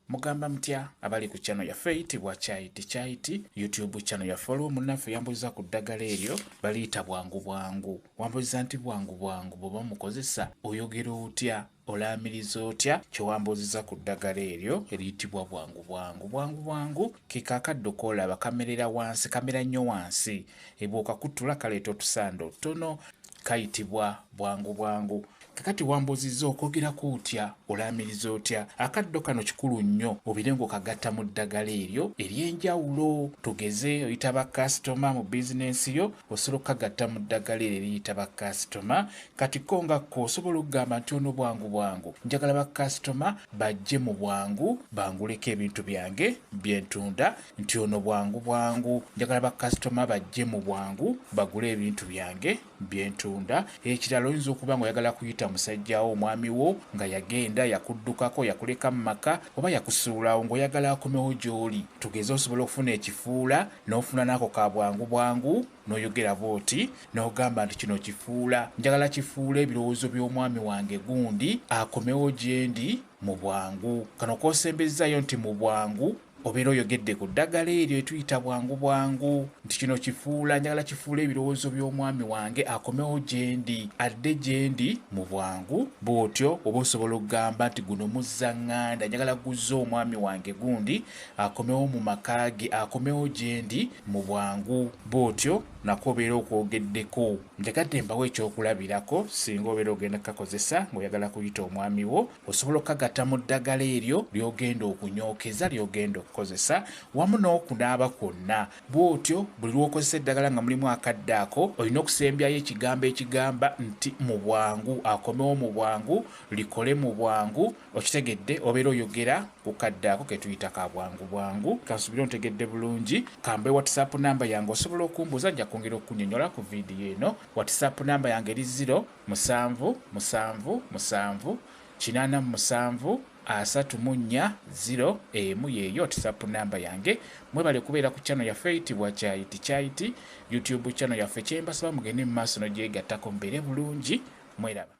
Mugamba mutya abali ku channel yaffe eyitibwa Kyayiti Kyayiti YouTube channel yaffe. Waliwo munnaffe yambuuziza ku ddagala eryo baliyita bwangu bwangu. Wambuuziza nti bwangu bwangu bw'oba mukozesa oyogera otya, olaamiriza otya? Kyewambuuziza ku ddagala eryo eriyitibwa bwangu bwangu. Bwangu bwangu ke kaakaddo k'olaba kamerera wansi, kamera nnyo wansi, bw'okakutula kaleeta otusanda otutono, kayitibwa bwangu bwangu. Kakati wambuuzizza okwogerako otya, olaamiriza otya? Akaddo kano kikulu nnyo obeere ng'okagatta mu ddagala eryo ery'enjawulo. Tugeze oyita bakasitoma mu bizinensi yo, osobola okukagatta mu ddagala eryo eriyita bakasitoma. Kati ko nga ko osobola okugamba nti ono bwangu bwangu, njagala bakasitoma bajje mu bwangu banguleko ebintu byange bye ntunda, nti ono bwangu bwangu, njagala bakasitoma bajje mu bwangu bagule ebintu byange bye ntunda. Ekirala oyinza okuba ng'oyagala kuyita musajja wo, omwami wo nga yagenda yakuddukako, yakuleka mu maka oba yakusuulawo, ng'oyagala akomewo gy'oli. Tugeze osobola okufuna ekifuula n'ofuna n'ako ka bwangu bwangu n'oyogera bw'oti n'ogamba nti kino kifuula, njagala kifuula ebirowoozo by'omwami wange gundi akomewo gye ndi mu bwangu. Kano k'osembezaayo nti mu bwangu obeera oyogedde ku ddagala eryo etuyita bwangu bwangu, nti kino kifuula, njagala kifuula ebirowoozo by'omwami wange akomewo gye ndi, adde gye ndi mu bwangu. Bw'otyo oba osobola okugamba nti guno muzzaŋŋanda, njagala guzze omwami wange gundi akomewo mu maka ge, akomewo gye ndi mu bwangu. Bw'otyo nako obeera okwogeddeko. Njagadde mbawo ekyokulabirako, singa obeera ogenda kukakozesa ng'oyagala kuyita omwami wo, osobola okukagatta mu ddagala eryo ly'ogenda okunyookeza, ly'ogenda okukozesa wamu n'okunaaba kwonna. Bw'otyo buli lw'okozesa eddagala nga mulimu akadde ako, olina okusembyayo ekigambo ekigamba nti mu bwangu, akomewo mu bwangu, likole mu bwangu. Okitegedde? Obeera oyogera ku kadde ako ke tuyita ka bwangu bwangu. Kansubire ontegedde bulungi. Kambe WhatsApp namba yange, osobola okumbuuza, nja kwongera okukunnyonnyola ku vidiyo eno. WhatsApp namba yange eri 0 7 7 7 87 34 0 emu, yeeyo WhatsApp namba yange. Mwebale kubeera ku channel yaffe eyitibwa Kyayiti Kyayiti YouTube channel yaffe. Kyembasaba mugende mu maaso n'ogyegattako, mubeere bulungi, mweraba.